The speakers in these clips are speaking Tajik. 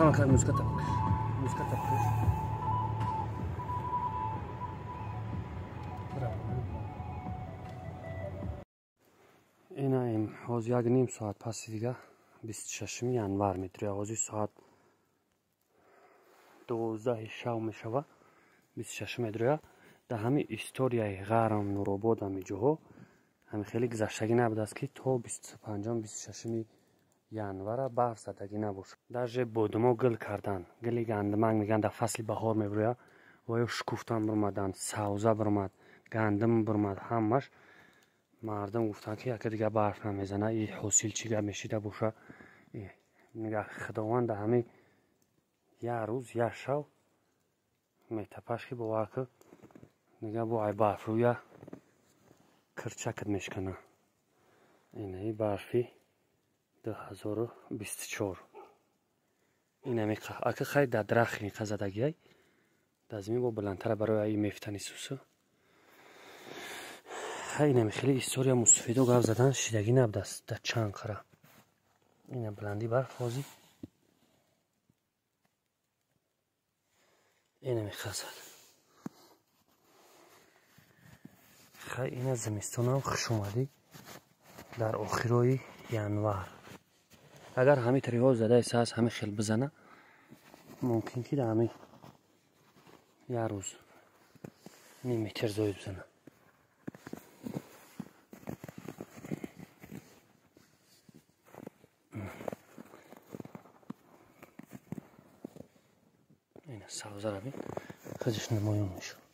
Камака музыката музыката. Инаим ҳозир як ним соат паси дига 26 январ метроя. Ҳозир соат 12 шав мешава, 26 метроя. Дар ҳамин историяи Ғарм, Нуробод, ҳами ҷоҳо ҳами хеле гузаштагӣ набудааст, ки то 25, 26 январа барф задагӣ набошад. Даже бодумо гил кардан, гили гандумак мегӯянд, дар фасли баҳор мебурӯяд, ва ё шукуфтан бурмаданд, савза бурмад, гандум бурмад, ҳамаш мардум гуфтанд, ки яке дига барф намезана, и ҳосил чӣ гап мешида боша. Нигаҳ, Худованд дар ҳамин як рӯз, як шав метапаш, ки бовар кун, нигаҳ, бо ай барфрӯя кирчакат мешкана. Инаи барфи 2024 инами ака хай дар дарахт иқа задагиай, дар замин бо баландтара барои аи мефтани сусу. Хай, инами хеле история мусофидо гап задан шидагӣ набудааст дар чанд қара. Ина баландӣ барф ҳозир инами хазад. Хай, ина зимистонам хушомадӣ дар охирои январ. Агар ҳамин тариҳо задаи саас ҳамин хел бизана, мумкин ки дар ҳамин як рӯз ним метр зоид бизана. Ина савзара бин, худаш намоён мешавад.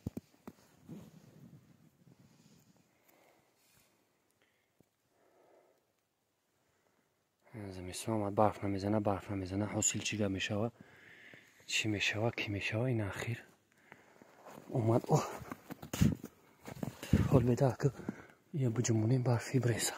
Зимистон омад, барф намезана, барф намезана, ҳосил чӣ гап мешава, чӣ мешава, кӣ мешава? Ин ахир омад. О, ҳол беда, ки я буҷумонем, барфи бреса.